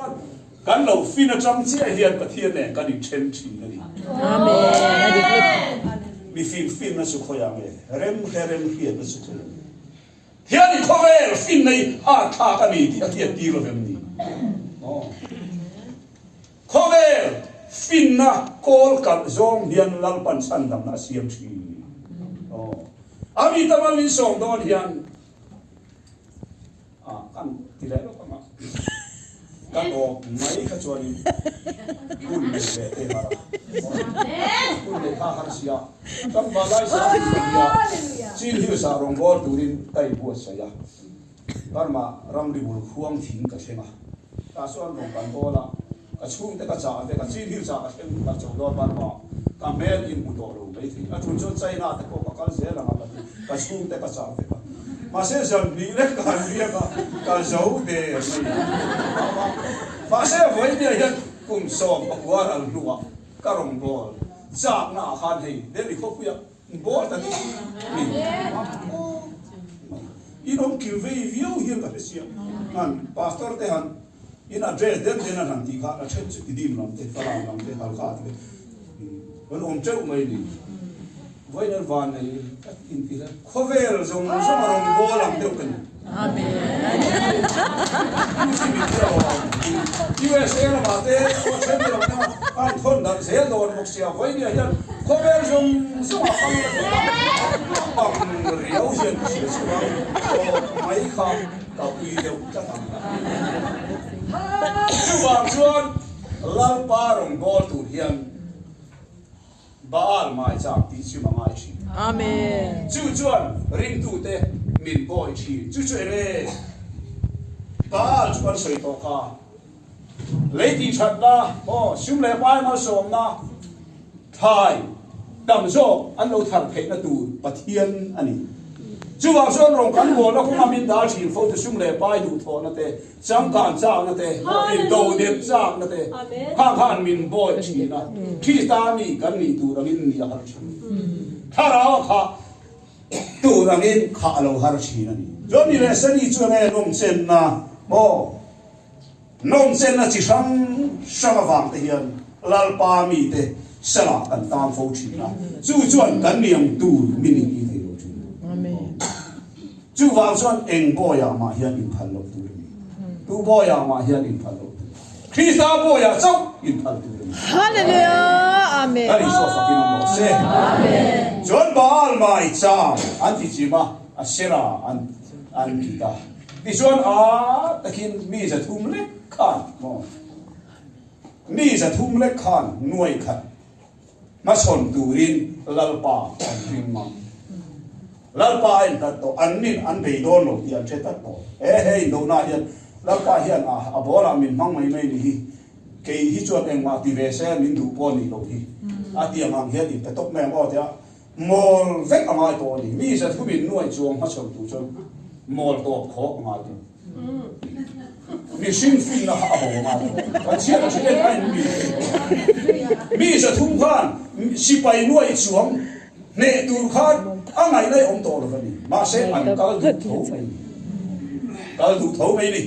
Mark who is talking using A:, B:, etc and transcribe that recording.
A: chuan kan lo fin atang chiah hian Pathian nen kan inthen thin a ni. Mi fing finna chu khawiah nge? Rem hre rem hriatna chu khawiah nge? Hian i khawvel finna i hahthlak a ni tih a hriat tir lovem ni? Aw. Khawvel finna kawl kalh zawng hian Lalpan chhandamna a siam thin. Aw. A mi tama min sawm dawn hian Ah, kan ti leh lawk ang a. Ka tawp mai kha chuanin hun nei leh te har a. Hun nei kha har sia. Kan valai sa hi ka nia. Chin Hills ah rawngbâwl turin ka inbuatsaih a. Burma ramri bul khuang thing ka thleng a. Tah chuan rawn kan bawl a, ka chhungte ka chah vek a, Chin Hills ah ka thleng ka cho dawn Burma ka hmel in hmu tawh lo maithei. A tul chuan China te pawh ka kal zel ang a ka ti, ka chhungte ka chah vek a. Mahse zan hnih lek ka han riak a, ka zo der mai a. Mahse vawinia hian kum 19 ral hnuah ka rawn bawl chakna ah khan hei Delhi khawpuiah Bawl ta ding ni. In awm kil vei viau hian ka hre sia. Han pastor te han in address den den an han tih kha a then chu tidim lam te, Falam lam te, Halkha te an awm teuh mai ni. Vawiin an van nei ka in ti hle. Khawvel zawng zawng a rawn bawl ang deuh ka ni. USA lamah te aw then te lamah te a inthawn darh zel dawn bawk sia, vawinia hian khawvel zawng zawngah kal la tih a ang riau hian ka hria chhuak a, tawp mai kha ka pui deuh tlat ang. Chuvang chuan Lalpa rawngbâwl tur hian Baal ngai chak tih chim a ngai thin.
B: Amen.
A: Chu chuan ringtute min bawi thin. Chu chu enge? Baal chu kan sawi tawh kha. Lei tih thatna, aw, sum leh pai malsawmna, thlai tam zawk an lo thar theihna tur Pathian a ni. Chuvang chuan rawng kan bawlna kawngah min dal thin fo chu sum leh pai duhthawhna te, Changkan chakna te, indo dep chakna te kha khan min bawi thin a, Krista mi kan nih tur angin ni a har thin. Thlarau a khah tur angin khah a lo har thin a ni. Chuan ni leh Seni chu enge nawmchenna maw? Nawmchenna chi hrang hrang avang te hian Lalpa mite salah kan tang fo thin a, chu chuan kan ni ang tur min inti thei lo thin. Chuvang chuan eng bawiah mah hian inphal loh tur a ni. Tu bawiah mah hian inphal loh tur. Krista bawiah chauh inphal tur a ni.
B: Hallelujah! Amen.
A: Kan Isua fakin awm rawh se.
B: Amen.
A: Chuan Baal mai chang an ti chim a, Asherah an an ti ta. Tichuan a takin mi 300 lek khan maw? Mi 300 lek khan nuai khat Hmachhawn turin Lalpa an ring mang. Lalpa a inhlat tawh, an nin an bei dawn lo tih an hre tlat tawh. He he indohna hian Lalpa hian a a bawlah min hmang mai mai ni hi, kei hi chuan engmah ti ve se min duh pawh nih loh hi. A tiang ang hian inpe tawp mai ang aw tia mawl vek a ngai tawh a ni. Mi 300 in nuai chuang hmachhawn tur chuan mawl tawp khawk a ngai tawh. Mihring finna kha a bo a ngai lo. Pathian a hre en a in mi mi 300 khan sipai nuai chuang hneh tur khan a ngaihna i awm tawh lo a ni. Mahse an kal duh tho mai ni. Kal duh tho mai ni.